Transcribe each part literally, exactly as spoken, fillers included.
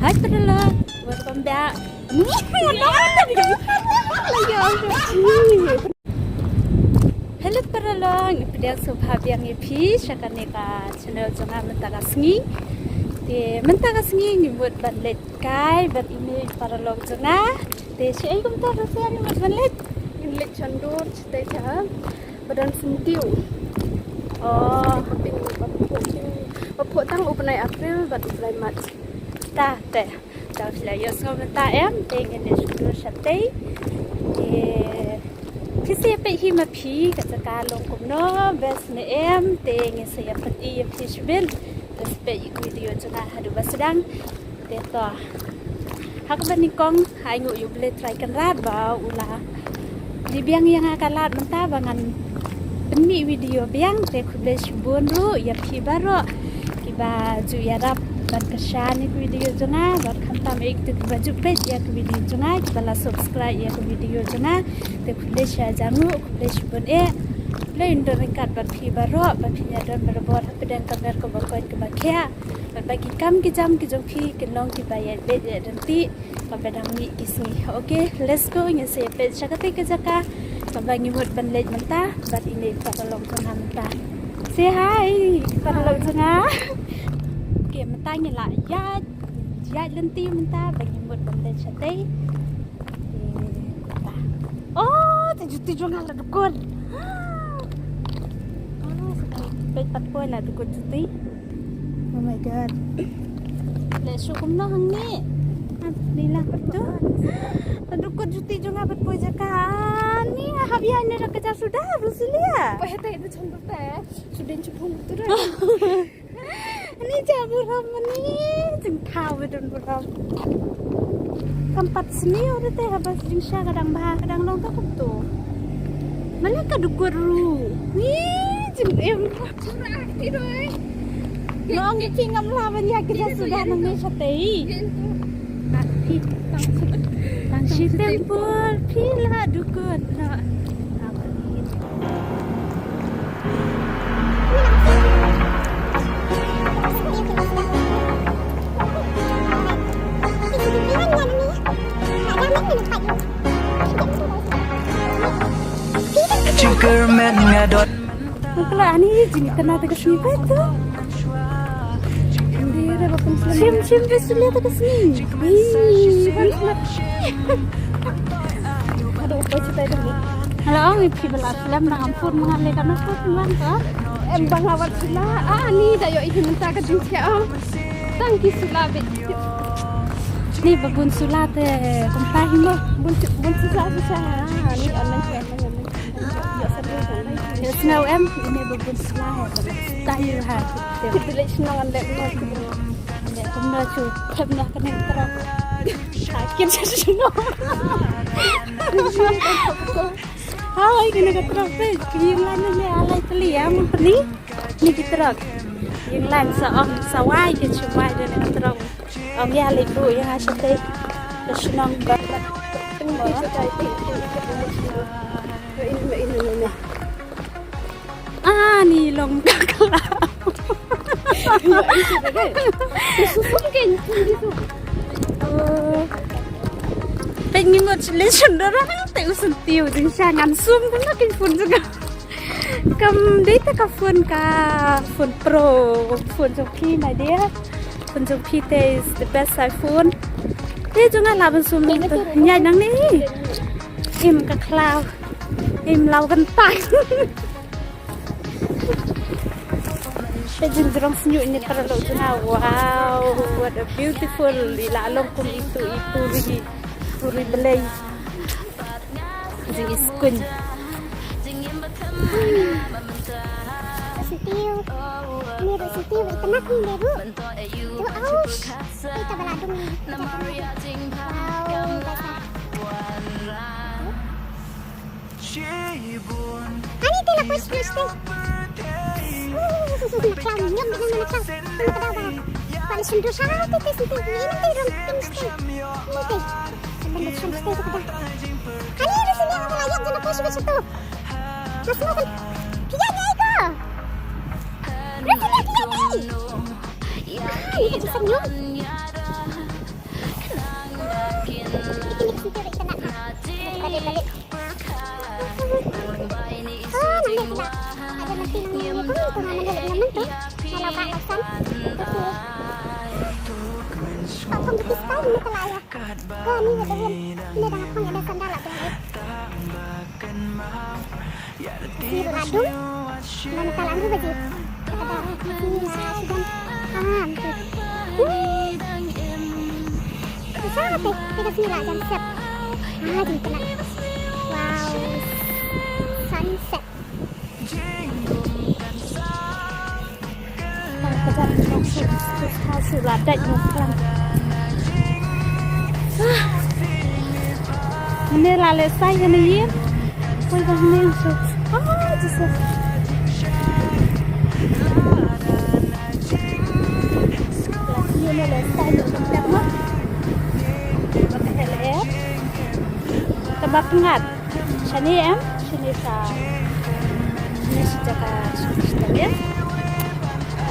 Hi paralok, welcome back. Hello paralok, ngi pdiang sngewbha biang ïa phi sha kane ka channel jong nga mynta ka sngi. Te mynta ka sngi ngi mut ban leit kai bad ine i paralok jong nga. Te shaei kumta ruh ngi mut ban leit? Ngin leit sha dur shatei sha ba don syntiew. Oh. Ba pynphoh tang u bnai April bad u bnai March. Ta te. Tang shu la ïohsngew mynta em, te ngin ïa shu dur shatei. Te phi sa ïa peit hi ma phi ka jaka long kumno, best ne em, te ngin sa ïa pyni ïa phi shibit. Te sa peit ïa ka video jong nga haduh ba sdang. Te to. Ha kaba nyngkong, ai nguh ïa U Blei Trai Kynrad ba u la dei biang ïa nga ka lad mynta ba ngan pynmih video biang, te khublei shibun ruh ïa phi baroh kiba ju ïarap ban kyrshan ïa ka video jong nga, bad khamtam ïa kito kiba ju peit ïa ka video jong nga, kiba la subscribe ïa ka video jong nga. Te khublei shihajar nguh, khublei shibun eh. Khublei un don ryngkat bad phi baroh, ba phin ïa don barabor hapdeng ka mer kaba koit kaba khiah. Bad ba ki kam ki jam ki jong phi kin long kiba ïaid beit ïaid ryntih. Kaba dang mih ki sngi. Okay, let's go. Ngin sa ïa peit sha katei ka jaka kaba ngi mut ban leit mynta. Bad ine i paralok jong nga mynta. Say hi, paralok jong nga. Okay, mynta ngi la ïaid, ïaid lynti mynta ba ngi mut ban leit shatei. Okay, mynta. Oh, te juti jong nga la dukut. Oh, sa peit pat poi la dukut juti. Oh my God. Le shu kumno hangne? Ni la pat tu. Pat dukut juti jong nga pat poi jaka. Ni nga hap ïa ni la ka ja suda Rusilia. Poi hete ni chong te. Sudin chupung tu re. Ni ja buram ni jingthaw bedon buram. Kam pat sniew te haba jingshisha ka dang bha ka dang long ka kumto. Mane ka dukut ruh. Ni jingim. Long ki ngam lah ban ïa ki ja suda nangne shatei. Tang shi tempur phi la dukut na. Jingkyrmen nga don. Kala ani jingkyrmen ta ka sngi peit tu. Shim shim ta sngi ta ka sngi. Aduh, poi shatei dong. Hello, ngi phi ba la slem nang am phone ma nga le ka na phone ma nga. Em ba nga wat sula. Ah, ni da ïoh i mynta ka jingshah. Tang ki sula bit. Ni ba bun sula te kumta hi mo. Bun bun sula sula. Ah, ni amen sula. Ïohsngew em, ine ba bun sla ha ka style ha. Te leit shnong an leh kumno. Leh kumno shu thep noh kane ka trok. Ha kit sha shnong. Hai kane ka trok te, ki ïing lain ne ha lai tylli ïa mun pyni. Ni ki trok. Ïing lain sa ong sa wai ki shu wai da kane ka trok. Ong ïa leit buh ïa nga shatei ka shnong ba. Ani long ka kla. Peit ngi mut leit shon dara te u syntiew jingshisha ngan sum kumno kein phone jong nga. Kam dei te ka phone ka phone pro, phone jong phi my dear. Phone jong phi te is the best iPhone. Te jong nga lah ban sum. Ïaid nangne. Im ka khlaw. Im law kan tai. Te jingjrong shñiuh ine paralok jong nga. Wow, what a beautiful. I la long kum itu i puri, puri Blei. Jingïaskuñ. Ruh syntiew. Ni ruh syntiew, i tnat ni ruh. Tu aus. Ita ba la dung ni. Wow, basa. Ani te la poi splash te. Na klam, nyam na klam. Nang kada ba. Pali sundu sa te te te. Ni nang te rong te te. Ni te. Nang te rong te te. Ani ruh syntiew ka la ïap jana poi splash tu. Mas makan. Pia ni ko. Ruh syntiew pia ni. Ani ka jingsan nyam. Nga la ka la san. Ka pom ka pis kai ni ka la ya. Ka ni ka dawin. Ni da nga phong ya da sandal la dawin. Ka si la dum. Ba na ka la ndu ba ji. Ka da ka si la si dum. Ah, ni. Sa te te ka si la jam sep. Ah, jin kena. Wow. Sunset. Mynne la leh sai kane ïing. Poi ba mynne shu. Ah, Jesus. La ïoh leh sai ïoh tang tang ma. Ba ka leh. Tang ba pyngngad. Shane em, shane sha, shane sha jaka sha sha em.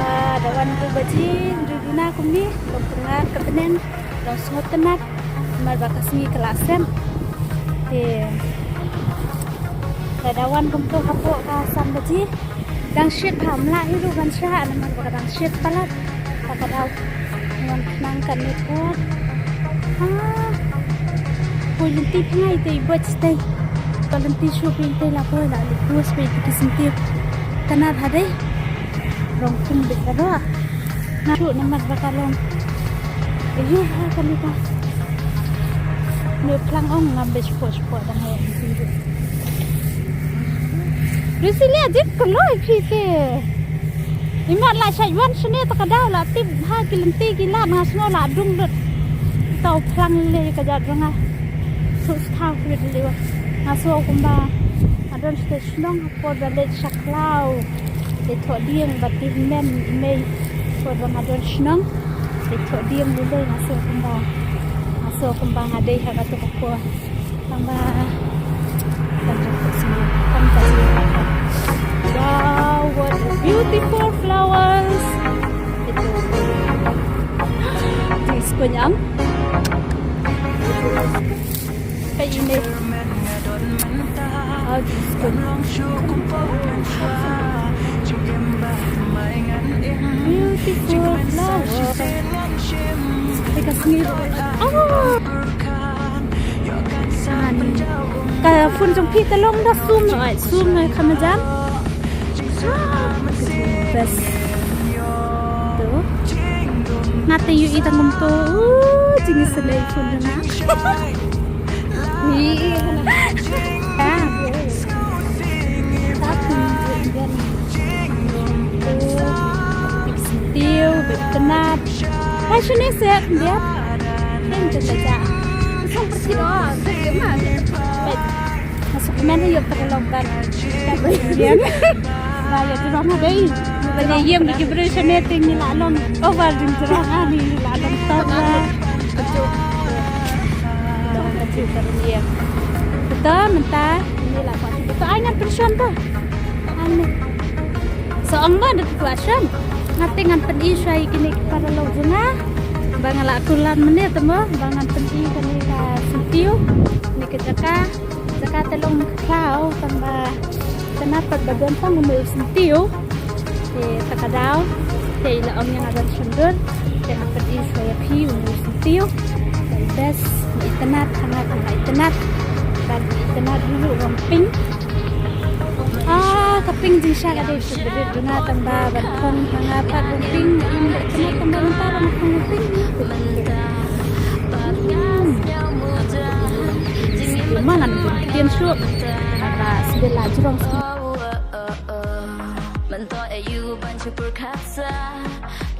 Ah, da wan hynriew baje, hynriew duna kumne, long pyngngad ka bneng, long sngewtynnat, namar ba ka sngi ka la sem. Te, da, da wan kumto hapoh ka san baje. Dang shit bha, ym lah hi ruh ban shah namar ba ka dang shit palat. Ba ka daw wan khnang kane pat. Ah. Poi lynti pyngai te i boj te. Ka lynti shu pyngai te la poi la lynti shu pyngai te ki syntiew. Ka nar ha dei. Rong kum bit ka doh. Nga shu namar ba ka long. Ayu ha ka ni ka. Ne phlang ong ngam bit shu shu dang hai. Rusilia jip ka loi phi te. Imat la shait wan shane ta ka daw la tip ha ki lynti ki lad nga sngew la dung lut. Tau phlang le ka jat rong nga. Su sthaw kri le wa. Nga sngew kumba. Nga don shate shnong ha por da leit sha khlaw. Te thoh dieng ba tip men mei. Por ba nga don shnong. Te thoh dieng le le nga sngew kumba. Nga sngew kumba nga dei ha ka tu ka por. Tang ba. Tang ba. Tang ba. Wow, what a beautiful flowers. Ito. Di skunyang. Kay ini. Ah, di skunyang. Beautiful flowers. Teka sngewbha. Oh. Ka phone jong phi te long da sum, ai sum, ai kham jam. Best. To. Nga te ïohi tang kumto. Uh, jingïasyllok phone jong nga. Ïa. Tiu, bit tnat. Hai shini set dia. Ning te te ja. Song persi do, te ma. Bit. Masuk mana ya perlu ban. Ba ïa jrong ha dei. Ba ïa ïem ki briew shane te ngi la long over jrong ha ni, ngi la long top la. Long ka ju ka ïem. Betul mynta ngi la pat. Betul ai ngan pynshon ta. Ai ni. So ong ba da tu shon. Nga te ngan pyni shuwa ïa kine ki paralok jong nga. Ba nga la kular mynne te mo ba ngan pyni kane ka syntiew. Kane ka jaka. Jaka te long khlaw tang ba tnat pat ba don tang une u syntiew. Te ta ka daw te i la ong ïa nga ban shon dur. Te nga pyni shuwa ïa phi une u syntiew. Te i best, i tnat, tang nga tang i tnat. Ban i tnat dulu rong pink. Ah, ka pink jingshah ka dei shu brit duna tang ba ban phong tang nga pat rong pink. I tnat tang ba mynta ban phong rong pink. Hmm. Ïa ma ngan ktien shuh. Ba sdang la jrong sdang. Mynta ïa u ban shu pyrkhat sa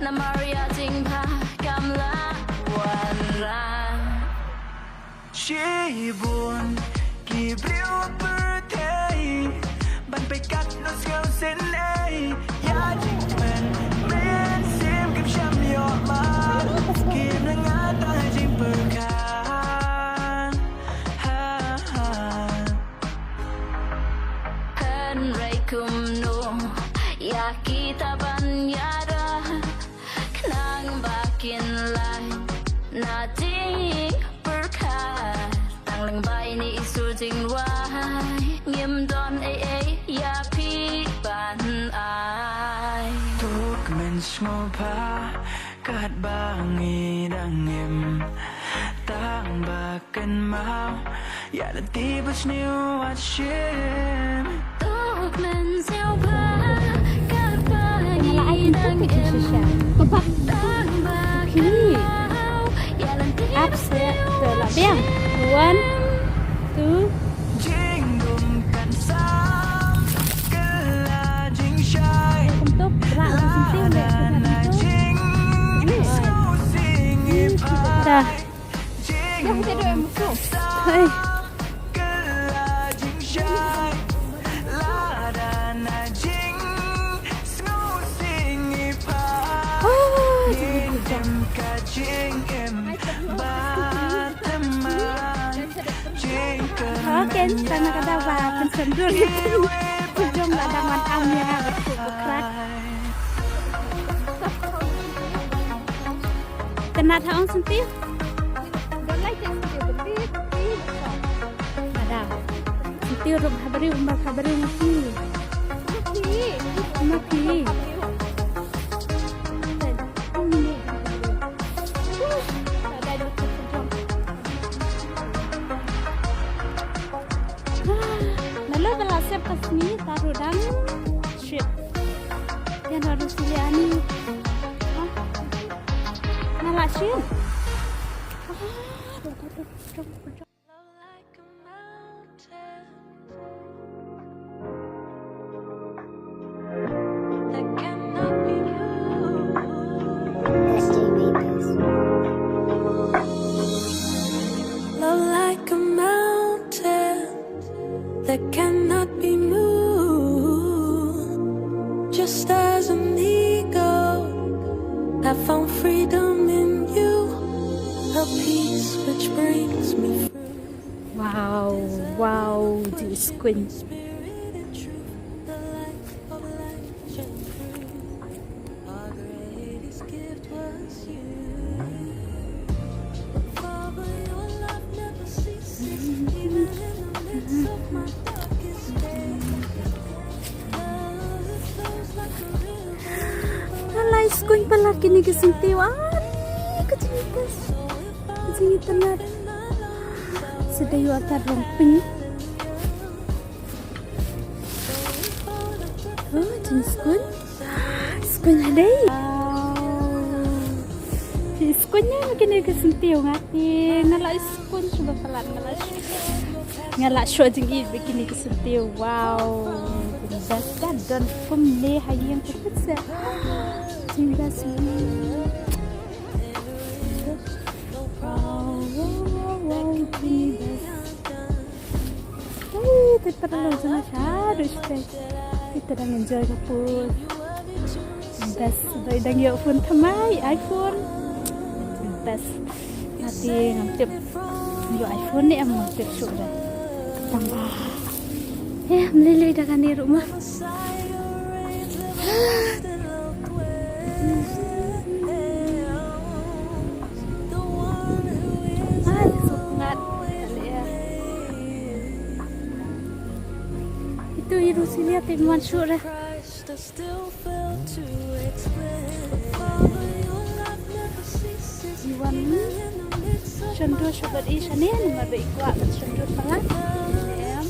namar ïa jingbha kam lah wanrah. Shibun ki briew pyrthei ban pyrkhat noh sngewsynei ïa jingpynmynsim kim shym ïoh ma kim la ngat ha jingpyrkhat. Ha, ha. Hynrei kumno ïa kita ban ïada khnang ba kin lait na jingpyrkhat. Tang lyngba ine i sur jingduwai ngim don ei ei ïa phi ban ai. To Sngewbha katba ngi dang im, tang ba kynmaw ïa lynti ba sniew wat shim. To kmen sngewbha katba ngi dang im, tang ba kynmaw ïa lynti ba sniew wat shim. One, two. Jingdum kan sam kylla jingshai. Kumto pra la senti le. Lada na jing sngewsih ngi phai. Jingdum kan sam kylla jingshai. Lada na jing sngewsih ngi phai. Ngi dem ka jingim bad thymmai. Jingkyrmen. Okay, tang na ka daw ba pynshon dur. Pynjong ba dang wan am ïa nga ba khuh ba khrat. Tang na thaw ong senti. Madam. Senti ruh ha briew, umbar ha briew ma phi. Ma phi. Nalor ba la sep ka sngi, ta ruh dang shit. Ïa na ruh sili ani. Nga la shit. Love like a mountain that cannot be moved. Love like a mountain that cannot be moved. Just as an eagle, I found freedom in you, a peace which brings me through. Wow, wow, jingskun. Alai skun palat kine ki syntiew. Ani ka jingïatas. Ka jingïatynnad. Sa dei ïoh tat long pink. Oh, jingskun. Skun ha dei. Jingskun ïa kine ki syntiew nga te nga la skun shuh ba palat nga la shu. Nga la shu jingïeit ba kine ki syntiew. Wow. Best da don kumne ha ïing ka put se. Jing best. Wow, wow, wow, wow, kine best. Hey, te pat long jana sha du shte. Ita dang enjoy ka pun. Best, doi dang ïoh phone thymmai, iPhone. Best. Ati ngam tip. Ïoh iPhone ne em ngam tip shuh da. Tang ba. Eh, mlei lei da kane ruh ma. Ai, sukngat. Itu i Rusilia te man shuh re. Iwan shondur shuh bad i shane namar ba i kwah ban shondur palat. Em.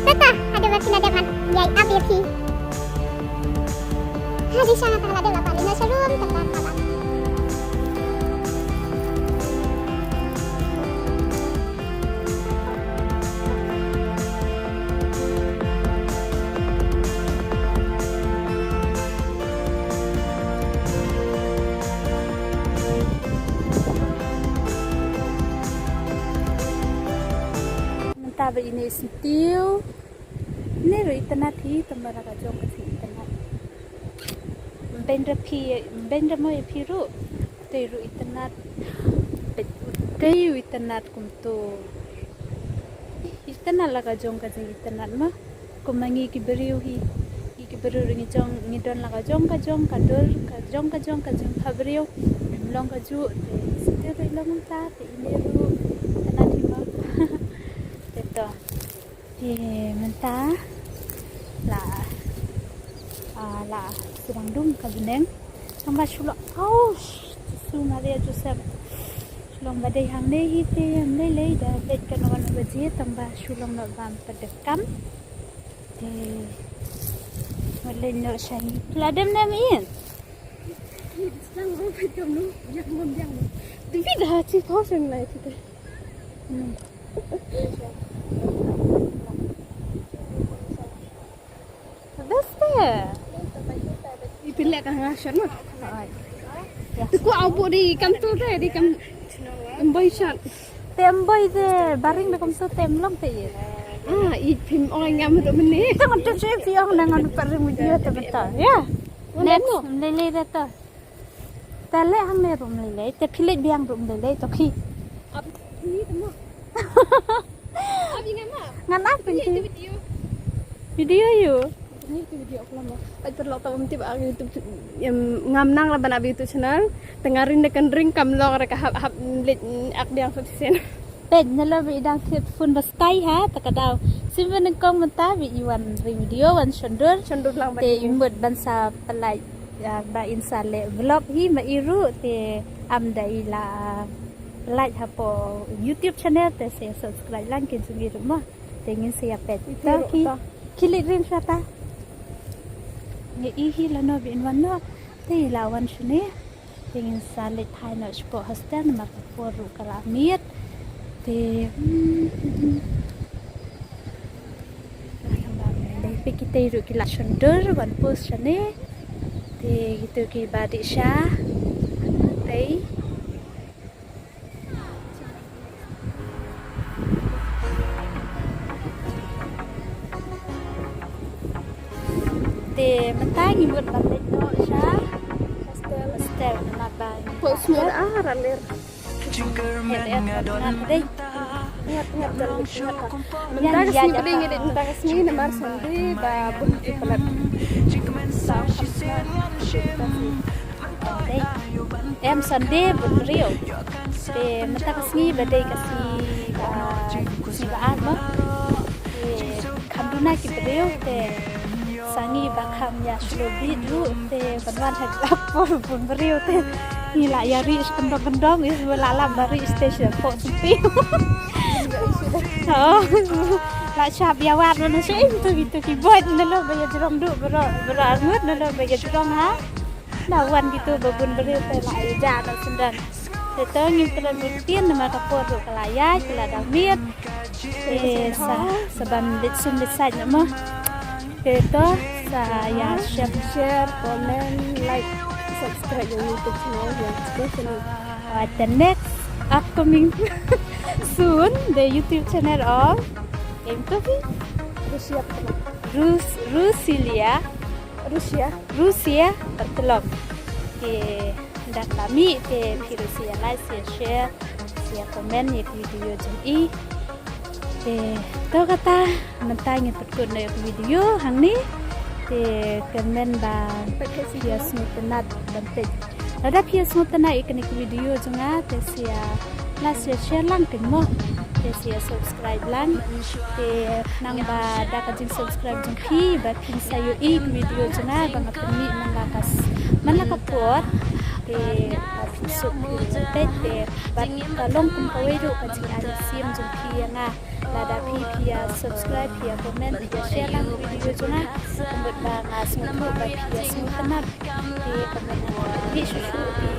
Tata, ada makin ada man, yai abi ki. Hadi sana. Ba ine i syntiew. Ne ruh itynnad hi, tang ba la ka jong ka jingitynnad. Beiñ da phi, beiñ da mo ïa phi ruh. Te ruh itynnad. Te ruh itynnad kumto. Itynnad la ka jong ka jingitynnad mo. Kumba ngi ki briew hi. Ngi ki briew ruh ngi jong, ngi don la ka jong ka jong ka dur, ka jong ka jong ka jingpha briew. Ngim long kajuh, te syntiew ruh i long mynta, te ine ruh itynnad hi mo. Te to. Te mynta la, ah, la sdang dum ka bneng. Tang ba shu long, ouch, Jisu Maria Joseph. Shu long ba dei hangne hi te ym lei lei, da leit katno katno baje, tang ba shu long noh ba ym pat dep kam. Te wat leit noh sha ngi. La dem ne em in? Te phi da chi thosang lai te. Hmm. Best te. Ipin lek ka nga shan ma. Ai. Ya. Te ko abu di kam tu te, di kam em boi shan. Te em boi te, baring da kam tu te em long te ye. Ah, ipin ong ngam tu mene. Te ngan tu che pi ong na ngan paring video te beta. Ya. Next, em lei lei da to. Te leh hangne ruh ym lei lei, te phi leit biang ruh ym lei lei, to khi. Ap, ni te mo. Ap, ngan ap. Ngan ap, ni phi. Video. Video ïu. Ni tu video aku lama. Ai, paralok, to ym tip ap YouTube, em, ngam nang la ban ap YouTube channel. Te nga ring da kan ring kam long re ka hap, hap leit ak biang shisien. Peit, nalor ba i dang thied phone ba stai ha, ta ka daw. Sien ba nyngkong mynta ba i wan ring video, wan shon dur. Shon dur lang ba. Te i mut ban sa pynlait, ah, ba in sa leh vlog hi ma i ruh, te ym da i la pynlait hapoh YouTube channel, te sa subscribe lang ki jong i ruh mo. Te ngin sa ïa peit. Ito to ki, to. Ki leit ring shata. Ngi i hi lano ba in wan noh. Te i la wan shane. Te ngin sa leit phai noh shapoh hostel namar ka por ruh ka la miet. Te, hmm, hmm, hmm. Te kitei ruh ki la shon dur wan pus shane. Te kito kiba dih sha. Te Te mynta ngi mut ban leit noh sha hostel, hostel namar ba ngi. Pok smut ah, raler. Ngat, ngat, ngat, dei. Ngat, ngat, ngat, ngat. Mynta ka sngi ba dei ngi dei mynta ka sngi namar Sunday ba bun ki palat. Em Sunday bun briew. Te mynta ka sngi ba dei ka sngi ba, sngi ba ar mo. Te kham duna ki briew te sa ngi ba kham ïa shlur bit ruh te ban wan ha ka por bun briew te ngi la ïa rih kyndong kyndong, is ba la lam ba rih stage da pok sumpi. Oh. La shap ïa wad na shu im tu ki tu ki boit na lo ba ïa jrong duh baroh baroh arngut na lo ba ïa jrong ha. Na wan kitu ba bun briew te la ïa ja na syndan. Te to ngim kren bun ktien namar ka por ruh ka la ïaid ka la dang miet. Te sa, sa ban leit sum leit sait na mo. Te to sa ïa share, share, comment, like, subscribe ïa u YouTube channel ïa special. At the next upcoming soon the YouTube channel of Em to phi? Rusia Patlong. Rus-, Rusilia. Rusia. Rusia Patlong. Te ynda la mih te phi ruh sa ïa like, sa ïa share, sa ïa comment ïa ki video jong i. Te to kata mynta ngin pynkut noh ïa ki video hangne. Te kyrmen ba phi ïa sngewtynnat ban peit. Lada phi ïa sngewtynnat ïa kane ka video jong nga te sa ïa like, sa ïa share lang te mo. Te sa ïa subscribe lang. Te nang ba da ka jing subscribe jong phi ba phin sa ïohi ka video jong nga ba nga pynmih man la ka s-, man la ka por. Te ba phin suk phi peit te bad ka long kum kawei ruh ka jingai jingsim jong phi ïa nga. Lada phi, phi ïa subscribe, phi ïa comment, phi ïa share lang video jong nga. Kumba ba nga sngewthuh ba phi ïa sngewtynnat. Te kumba nga pynmih shuh shuh ki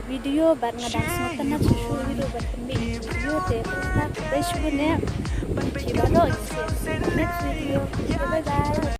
video bad nga dang sngewtynnat shuh shuh hi ruh ban pynmih video te kumta khublei shibun eh. Phi baroh, next video. Bye bye.